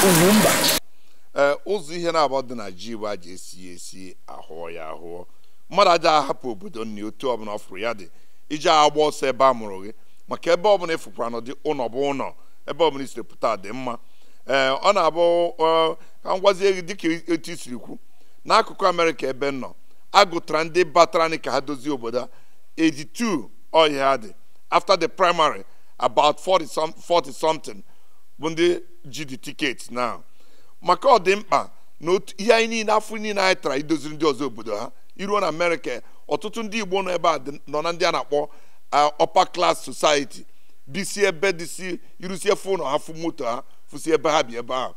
Ugwumba. Ee, ụzọ ihe na-abụ dị na ji bụ aja esi esi ahụọ ya ahụọ. Mmadụ aja ahapụ obodo nna otu ọbụla ọ fụrụ ya dị iji agba ọsọ ebe a mụrụ gị, maka ebe ọbụla ịfụkwara n'ụdị ụlọ bụ ụlọ, ebe ọbụla isiri pụta dị mma. Ee, ọ na-abụ ka m gwazie gị dịka etu isiri kwu, n'akụkụ Amerịka ebe m nọ, agụtara ndị batara ka ha dozie obodo a 82 ọhịa ha dị after the primary, about 40 something bụ ndị ji the ticket now. Maka ọ dị mkpa na otu ihe anyị niile afọ niile anyị tara idoziri ndị ọzọ obodo ha. Iruo na Amerịka, ọtụtụ ndị Igbo nọ ebe a nọ na ndị a na-akpọ upper class society, bisi ebe dịsi irusie fụ ụlọ ha, fụ moto ha, fụsi ebe ha bi ebe ahụ.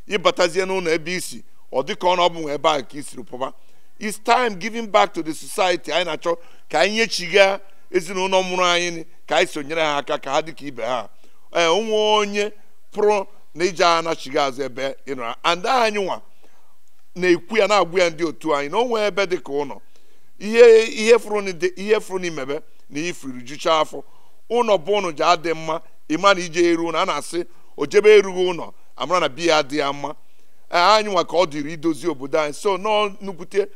Ịbatazie n'ụlọ ebe isi ọ dịka ọ na ọ bụ nwe ebe ahụ ka isiri pụba. It's time giving back to the society. Anyị na-achọ ka anyị nyechiga ezinụlọ mụrụ anyị, ka anyị sonyere ha aka ka ha dị ka ibe ha. Ee, onwe onye pụrụ na ije anachiga azụ ebe ị nọrọ, and anyị nwa na-ekwu ya, na-agwụ ya ndị otu anyị na o nwee ebe dị ka ụlọ, ihe fụrụ n'imebe na ifuru jucha afọ. Ụlọ bụ ụnụ ji adị mma, ịma na ije eru ụlọ a na-asị ojebe erughị ụlọ amara na biya adị ya mma. Anyị nwa ka ọ dịrị idozi obodo anyị, so nọọ nnukwute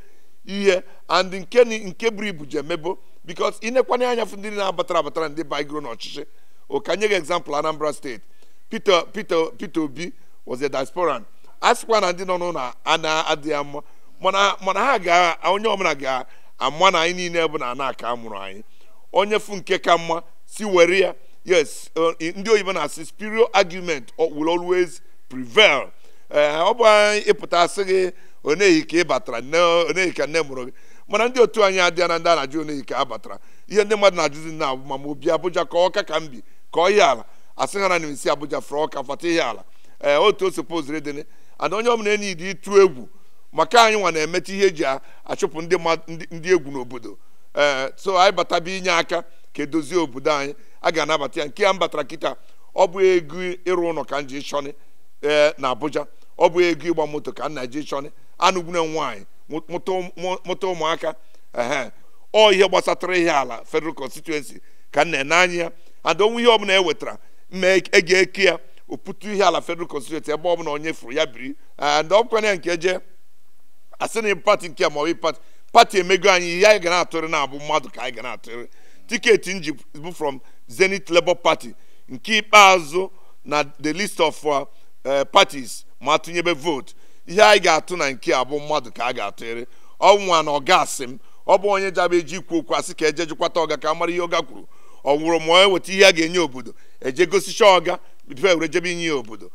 ihe and nke buru ibu ji emebo, because ịnekwana anya fụ ndị na-abatara abatara ndị baigoro n'ọchịchị. Ka nye gị example, Anambra Steeti, Peter Peter Peter Obi was a diasporan. A sịkwa na ndị nọ n'ụlọ a na-adị ya mma, mana ha ga onye ọbụla ga-ama na anyị niile bụ na ana ka a mụrụ anyị. Onye fụ nke ka mma si were ya. Yes, ndị oyibo na-asị superior argument will always prevail. Ee, ọ bụ anyị ịpụta asị gị onehi ka ị batara, onehi ka nne mụrụ gị, mana ndị otu anyị adịa na ndị a na-ajụ onehi ka a batara. Ihe ndị mmadụ na-ajụzi nna abụ ma obi Abuja ka ọka ka mbi ka ọ ihe ala asị ha na isi Abuja fụrụ ọka fata ihe ala. Ee, otu o sopoziri dị and onye ọbụla enyi dị ịtụ egwu maka anyị nwa na-emecha ihe eji achụpụ ndị egwu n'obodo. Ee, so anyị bataba inye aka ka edozie obodo anyị, a ga-anabata ya. Nke ya m batara kịta, ọ bụ ego ịrụ ụlọ ka m ji chọni ee na Abuja, ọ bụ ego ịgba moto ka nna ji chọni anụgbune nwaanyị mụta ụmụaka. Ehe, ọ ihe gbasatara ihe ala federal constituency ka m na-ene anya ya, and onwe ihe ọbụla e wetara mma e ga-eke ya oputu ihe ala federal constituency ebe ọbụla onye furu ya biri. And ọ bụkwana ya nke eje asị na pati nke ma ọ bụ pati emego anyị ihe anyị ga na-atụrị na-abụ mmadụ ka anyị ga na-atụrị. Tiketi nji bụ from Zenith Labour Party nke ikpeazụ na the list of parties ma tụnyebe vote. Ihe anyị ga-atụ na nke a bụ mmadụ ka a ga-atụrị. Ọ nwa na ọga asị m ọ bụ onye jaba eji ikwu okwu asị ka eje jụkwata ọga ka a mara ihe ọga kwuru, ọ nwụrụ ma eweta ihe a ga-enye obodo eje gosicha ọga bife were jebe inye ya obodo.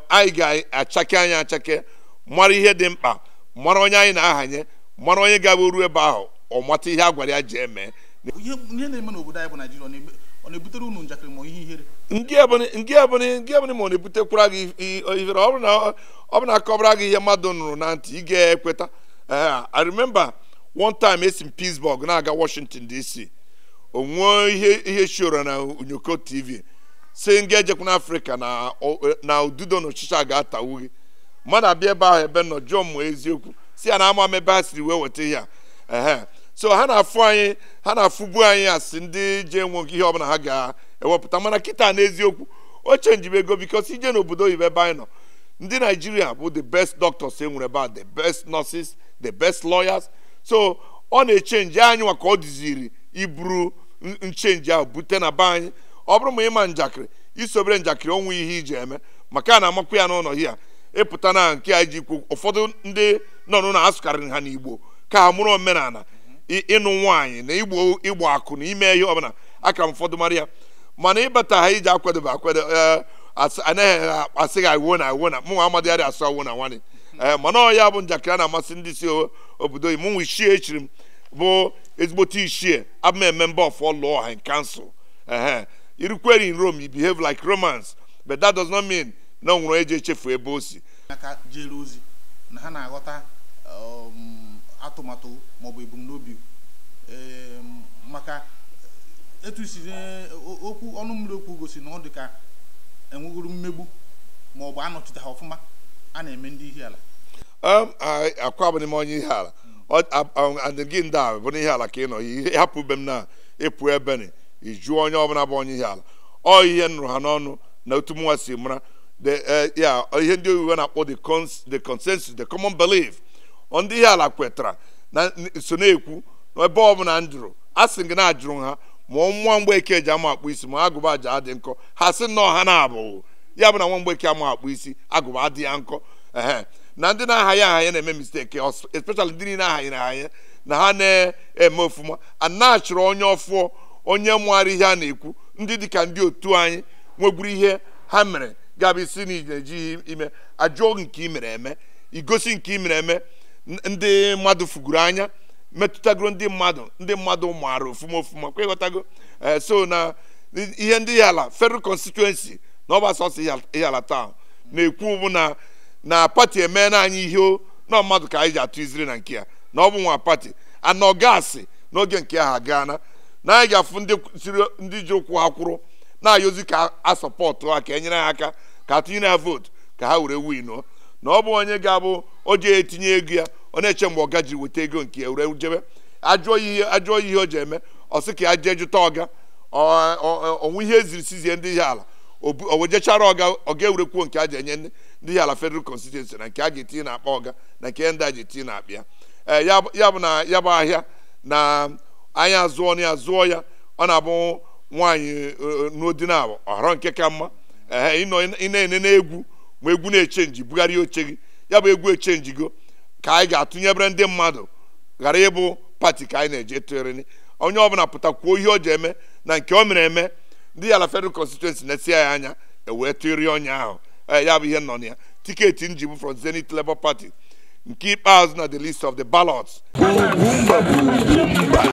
Anyị ga-achake anyị achake, mara ihe dị mkpa, mara onye anyị na-ahanye, mara onye ga-abụ ruo ebe ahụ ọ mata ihe a gwara ya ji eme. Ihe na-eme n'obodo anyị bụ Naijiria ọ na-ebutere unu njakịrị ma ihe ihere? Nke ebụni ma ọ na-ebutekwara gị ihere, ọ bụ na akọbara gị ihe mmadụ nụrụ na ntị ị ga-ekweta. I remember one time esi m Pittsburgh na-aga Washington DC, onwe ihe shiora na Unyoko TV si nga ejekwa n'Afrịka na ududo na ọchịchị a ga-atawu gị. Mmadụ abịa ebe ahụ ebe nọ jụọ m eziokwu si ya na ama m ebe ha siri wee weta ihe a. Ehe, so ha na-afụ anyị, ha na-afụbu anyị asị ndị ji enwe ihe ọbụla ha ga-ewepụta, mana kịta n'eziokwu o chenjibe ego, because ije n'obodo oyibo ebe anyị nọ, ndị Naijiria bụ the best doctors e nwere ebe a, the best nurses, the best lawyers. So ọ na-echenji anyị nwa ka ọ dịziri iburu nchenji ahụ bute na be anyị. Ọ bụrụ ma ịma njakịrị isobere njakịrị onwe ihe iji eme maka a na-amakwa ya n'ụlọ hia ịpụta na nke anyị ji kwu. Ụfọdụ ndị nọ n'ụlọ asụkarịrị ha n'Igbo ka ha mụrụ omenala ịnụ nwaanyị na igbo akụ na ime ihe ọbụla aka m ụfọdụ mara ya, mana ịbata ha iji akwadobe akwado anaghị asị gị awuo na awuo na mụnwa amadịgharị asụ awuo na nwanne. Ee, mana ọ ya bụ njakịrị a na-amasị ndị si obodo oyi. Mụnwa ichie echiri m bụ ezigbote ichie, abụ m a member of all law and council. Ehe, irukwere in Rome you behave like Romans, but that does not mean na o nwere onye ji echefu ebe o si. Aka jere ozi na ha na-aghọta atụmatụ maọbụ ebumnobi maka etu si okwu ọnụ mmiri okwu gosi na ọ dị ka enwegoro mmegbu maọbụ anọchite ha ọfụma a na-eme ndị ihe ala. Akwa bụ n'ime onye ihe ala and gị ndị a bụ n'ihe ala ka ị nọ ihe hapụ be m na ịpụ ebe ni ịjụọ onye ọbụla bụ onye ihe ala ọ ihe nụrụ ha n'ọnụ na otu mụnwa si mara. The ya ihe ndị oyibo na-akpọ the consensus, the common belief. Ndị Ihiala kwetara na so na-ekwu na ebe ọbụla m jụrụ, a sị gị na ajụrụ ha ma nwa Mgbeke ji ama akpụ isi ma agụba ji adị nkọ, ha sị nnọọ ha na-abụ ya bụ na nwa Mgbeke ama akpụ isi, agụba adị ya nkọ. Ehe, na ndị na-ahaghị ahanye na-eme mistake, especially ndị niile ahanyere ahanye na ha na-eme ofụma. A na-achụrụ onye ọfụọ, onye mụara ihe a na-ekwu, ndị dịka ndị otu anyị nwegburu ihe ha mere ga-abụ isi na ije ejighị ime ajụọ nke i mere eme, igosi nke i mere eme ndị mmadụ fuguru anya, metụtagoro ndị mmadụ, ndị mmadụ maara ofuma ofuma kwa ịghọtago. So na ihe ndị Ihiala federal constituency na ọba sọsọ Ihiala town na-ekwu bụ na pati emeela anyị ihe na mmadụ ka anyị ji atụ iziri na nke ya na ọ bụ nwa pati anọ gaasị n'oge nke ahụ agaana na anyị ga-afụ ndị ji ụkwụ ha kwụrụ na-ayọzi ka a sọpọtụ ha, ka e nyere ha aka, ka atụnyere ha vootu ka ha were winuo. Na ọ bụ onye ga-abụ o ji etinye ego ya, ọ na-eche mgbe ọga jiri weta ego nke ya were jebe, ajụọ ihe o ji eme, ọ sị ka ya jee jụta ọga onwe ihe eziri sizie ndị Ihiala, o wejechara ọga, ọga ewerekwuo nke a ji enye ndị Ihiala federal constituency na nke a ga-etinye n'akpa ọga na nke ndị a ji etinye n'akpa ya. Ya bụ na ya bụ ahịa na anyị azụọ na ya zụọ ya, ọ na-abụ nwaanyị n'odinabụ ọhọrọ nke ka mma. Ee, ị na-enene egwu ma egwu na-echenji, bugharịa oche gị, ya bụ egwu echenjigo ka anyị ga-atụnyebere ndị mmadụ ghara ịbụ pati ka anyị na-eje tụgharị. Onye ọbụla pụta kwuo ihe o ji eme na nke o mere eme, ndị Ihiala federal constituency na-esi ya anya ewee tụgharịa onye ahụ. Ya bụ ihe nọ na ya. Tiketi nji bụ from Zenith Labour Party nke ikpeazụ na the list of the ballots.